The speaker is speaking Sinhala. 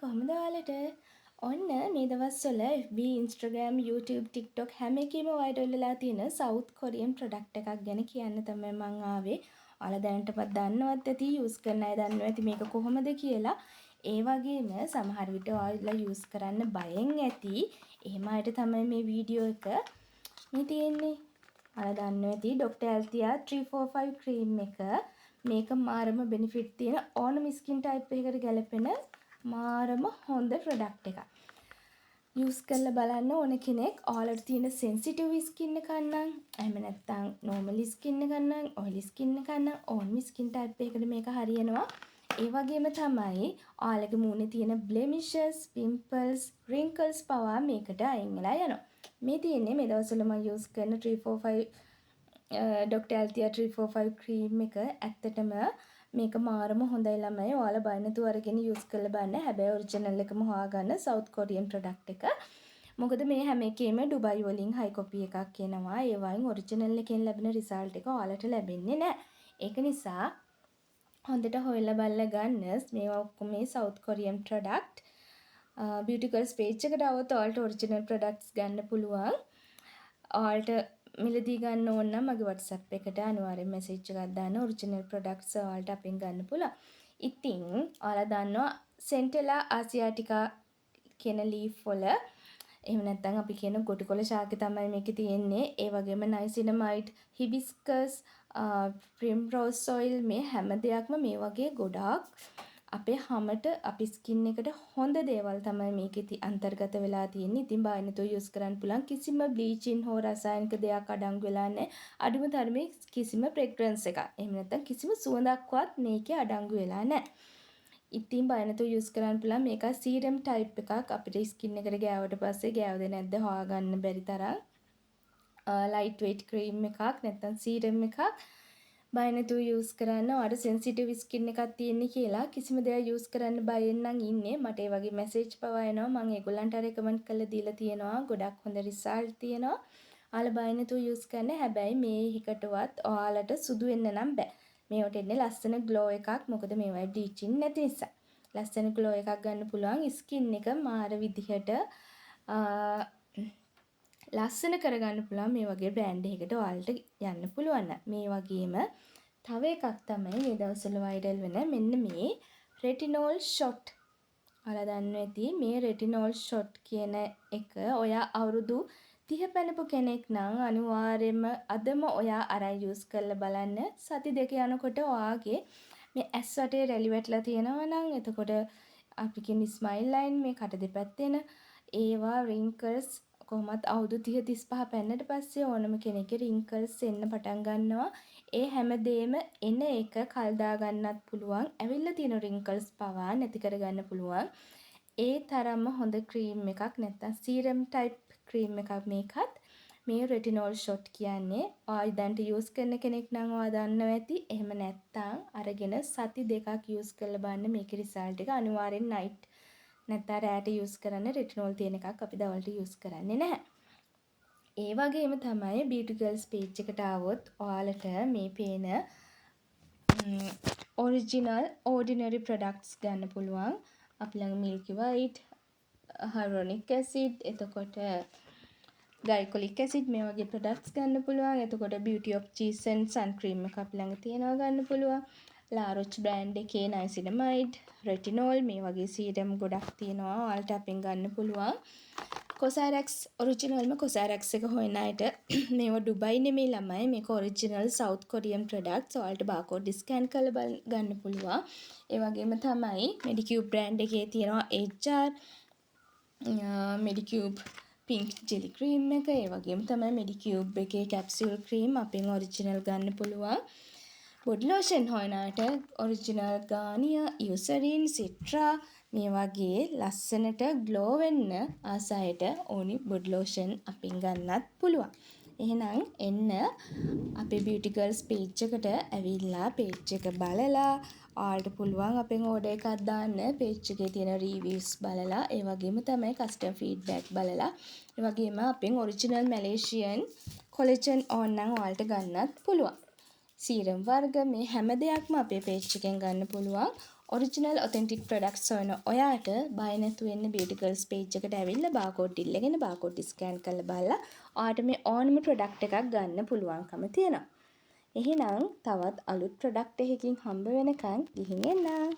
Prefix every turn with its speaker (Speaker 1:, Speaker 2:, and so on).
Speaker 1: කොහොමද ඔයාලට? ඔන්න මේ දවස්වල FB, Instagram, YouTube, TikTok හැම එකේම වයිරල් වෙලා තියෙන සවුත් කොරියන් ප්‍රොඩක්ට් එකක් ගැන කියන්න තමයි මං ආවේ. ඔයාලා දැනටමත් දන්නවත් ඇති, යූස් කරන අය දන්නවා ඇති මේක කොහොමද කියලා. ඒ වගේම සමහර විට ඔයාලා යූස් කරන්න බයෙන් ඇති. එහෙම අයට තමයි මේ වීඩියෝ එක මේ තියෙන්නේ. ඔයාලා දන්නවා ඇති ඩොක්ටර් ඇල්තියා 345 ක්‍රීම් එක. මේක මාරම බෙනිෆිට් තියෙන, ඕනම ස්කින් ටයිප් එකකට ගැලපෙන මාරම හොඳ ප්‍රොඩක්ට් එකක්. යූස් කරලා බලන්න ඕන කෙනෙක් ඔයාලට තියෙන සෙන්සිටිව් ස්කින් එකක් නම්, එහෙම නැත්නම් නෝමල් ස්කින් එකක් නම්, ඔයිලි ස්කින් එකක් නම්, ඕනම ස්කින් ටයිප් එකකට මේක හරියනවා. ඒ වගේම තමයි ඔයාලගේ මූණේ තියෙන බ්ලෙමිෂස්, පිම්පල්ස්, රින්කල්ස් පවා මේකට අයින් වෙලා යනවා. මේ තියෙන්නේ මේ දවස්වල මම යූස් කරන 345 ඩොක්ටර් ඇල්තියා 345 ක්‍රීම් එක. ඇත්තටම මේක මාරම හොඳයි ළමයි. ඔයාලා බය නැතුව අරගෙන යූස් කරලා බලන්න. හැබැයි ඔරිජිනල් එකම හොයාගන්න සවුත් කොරියන් ප්‍රොඩක්ට් එක. මොකද මේ හැම එකේම ඩුබයි වලින් හයි කොපි එකක් එනවා. ඒ වයින් ඔරිජිනල් එකෙන් ලැබෙන රිසල්ට් එක ඔයාලට ලැබෙන්නේ නැහැ. ඒක නිසා හොඳට හොයලා බලලා ගන්න. මේවා ඔක්කොම මේ south Korean product. Beauty girls page එකට ආවොත් ඔයාලට ඔරිජිනල් ප්‍රොඩක්ට්ස් ගන්න පුළුවන්. ඔයාලට මිලදී ගන්න ඕන නම් මගේ WhatsApp එකට අනිවාර්යෙන් මැසේජ් එකක් දාන්න, ඔරිජිනල් ප්‍රොඩක්ට්ස් ඔයාලට අපෙන් ගන්න පුළුවන්. ඉතින් ඔයාලා දන්නවා සෙන්ටෙලා ආසියාටිකා කියන ලීෆ් වල, එහෙම නැත්නම් අපි කියන ගොටුකොළ ශාකේ තමයි මේකේ තියෙන්නේ. ඒ වගේම නයිසිනමයිඩ්, හිබිස්කස්, ප්‍රිම්රෝස් ඔයිල්, මේ හැම දෙයක්ම මේ වගේ ගොඩාක් අපේ හමට, අපේ ස්කින් එකට හොඳ දේවල් තමයි මේකේ අන්තර්ගත වෙලා තියෙන්නේ. ඉතින් බය නැතුව යූස් කරන්න පුළුවන්. කිසිම බ්ලීචින් හෝ රසායනික දෙයක් අඩංගු වෙලා නැහැ. අඩුම තරමේ කිසිම ෆ්‍රෙග්‍රන්ස් එකක්, එහෙම නැත්නම් කිසිම සුවඳක්වත් මේකේ අඩංගු වෙලා නැහැ. ඉතින් බය නැතුව යූස් කරන්න පුළුවන්. මේක සීරම් ටයිප් එකක්. අපිට ස්කින් එකට ගෑවට පස්සේ ගෑවද නැද්ද හොයාගන්න බැරි තරම් ලයිට් වෙයිට් ක්‍රීම් එකක් නැත්නම් සීරම් එකක්. බය නැතුව යූස් කරන්න. ඔයාට සෙන්සිටිව් ස්කින් එකක් තියෙන්නේ කියලා කිසිම දෙයක් යූස් කරන්න බයෙන් නම් ඉන්නේ. මට ඒ වගේ මැසේජ් පවා එනවා. මං ඒගොල්ලන්ට රෙකමන්ඩ් කරලා දීලා තියෙනවා. ගොඩක් හොඳ රිසල්ට් තියෙනවා. ඔයාලා බය නැතුව යූස් කරන්න. හැබැයි මේ එකටවත් ඔයාලට සුදු වෙන්න නම් බෑ. මේවට එන්නේ ලස්සන ග්ලෝ එකක්. මොකද මේවයි බ්ලීචින් නැති නිසා. ලස්සන ග්ලෝ එකක් ගන්න පුළුවන්. ස්කින් එක මාර විදිහට ලස්සන කරගන්න පුළුවන් මේ වගේ බ්‍රෑන්ඩ් එකකට ඔයාලට යන්න පුළුවන් නම්. මේ වගේම තව එකක් තමයි මේ දවස්වල වයිරල් වෙන මෙන්න මේ රෙටිනෝල් ෂොට්. ඔයාලා දන්නවා ඇති මේ රෙටිනෝල් ෂොට් කියන එක. ඔයා අවුරුදු 30 පැනපු කෙනෙක් නම් අනිවාර්යයෙන්ම අදම ඔයා අරන් යූස් කරලා බලන්න. සති 2 යනකොට ඔයාගේ මේ ඇස් වටේ රැලි වැටලා තියෙනවා නම්, එතකොට අපි කියන ස්මයිල් ලයින්, මේ කට දෙපැත්තේ එන ඒවා, රින්කල්ස්, කොහොමත් අවුරුදු 30 35 පැන්නට පස්සේ ඕනම කෙනෙක්ගේ රින්කල්ස් එන්න පටන් ගන්නවා. ඒ හැම දේම එන එක කල් දාගන්නත් පුළුවන්. ඇවිල්ලා තියෙන රින්කල්ස් පවා නැති කරගන්න පුළුවන්. ඒ තරම්ම හොඳ ක්‍රීම් එකක් නැත්නම් සීරම් ටයිප් ක්‍රීම් එකක් මේකත්. මේ රෙටිනෝල් ෂොට් කියන්නේ ඔයා දැනට යූස් කරන කෙනෙක් නම් ඔයා දන්නවා ඇති. එහෙම නැත්නම් අරගෙන සති 2ක් යූස් කරලා බලන්න මේකේ රිසල්ට් එක. අනිවාර්යෙන් නයිට් නැත්නම් රෑට යූස් කරන්න. රෙටිනෝල් තියෙන එකක් අපි දවල්ට යූස් කරන්නේ නැහැ. ඒ වගේම තමයි බියුටි ගර්ල්ස් පේජ් එකට ආවොත් ඔයාලට මේ පේන ඔරිජිනල් ඕඩිනරි ප්‍රොඩක්ට්ස් ගන්න පුළුවන්. අපි ළඟ මිල්කි වයිට්, හයලුරොනික් ඇසිඩ්, එතකොට ග්ලයිකොලික් ඇසිඩ්, මේ වගේ ප්‍රොඩක්ට්ස් ගන්න පුළුවන්. එතකොට බියුටි ඔෆ් ජෝසන් සන් ක්‍රීම් එක අපි ළඟ තියෙනවා, ගන්න පුළුවන්. ලා රොච් බ්‍රෑන්ඩ් එකේ නයිසිනමයිඩ්, රෙටිනෝල්, මේ වගේ සීරම් ගොඩක් තියෙනවා. ඔයාලට අපෙන් ගන්න පුළුවන්. කොසාරැක්ස්, ඔරිජිනල්ම කොසාරැක්ස් එක හොයන අයට, මේවා ඩුබයි නෙමෙයි ළමයි, මේක ඔරිජිනල් සවුත් කොරියන් ප්‍රොඩක්ට්ස්. ඔයාලට බාකෝඩ් ස්කෑන් කරලා ගන්න පුළුවන්. ඒ වගේම තමයි මෙඩිකියුබ් බ්‍රෑන්ඩ් එකේ තියෙනවා HR මෙඩිකියුබ් පින්ක් ජෙලි ක්‍රීම් එක. ඒ වගේම තමයි මෙඩිකියුබ් එකේ කැප්සියුල් ක්‍රීම් අපෙන් ඔරිජිනල් ගන්න පුළුවන්. බොඩි ලෝෂන් හොයන අයට ඔරිජිනල් ගානියර්, යුසරින්, සිට්‍රා, මේ වගේ ලස්සනට ග්ලෝ වෙන්න ආස අයට ඕනි බොඩි ලෝෂන් අපෙන් ගන්නත් පුළුවන්. එහෙනම් එන්න අපේ බියුටි ගර්ල්ස් පේජ් එකට ඇවිල්ලා පේජ් එක බලලා ඔයාලට පුළුවන් අපෙන් ඕඩර් එකක් දාන්න. පේජ් එකේ තියෙන රිවිව්ස් බලලා, ඒ වගේම තමයි කස්ටමර් ෆීඩ්බැක් බලලා, ඒ වගේම අපෙන් ඔරිජිනල් මැලේසියන් කොලජන් ඕන නම් ඔයාලට ගන්නත් පුළුවන්. සීරම් වර්ග මේ හැම දෙයක්ම අපේ පේජ් එකෙන් ගන්න පුළුවන්. ඔරිජිනල් ඔතෙන්ටික් ප්‍රොඩක්ට්ස් හොයන ඔයාට බය නැතුව එන්න බියුටි ගර්ල්ස් පේජ් එකට ඇවිල්ලා බාකෝඩ් ඉල්ලගෙන බාකෝඩ් ස්කෑන් කරලා බලලා ඔයාට මේ ඕනම ප්‍රොඩක්ට් එකක් ගන්න පුළුවන්කම තියෙනවා. එහෙනම් තවත් අලුත් ප්‍රොඩක්ට් එකකින් හම්බ වෙනකන් ගිහින් එන්නම්.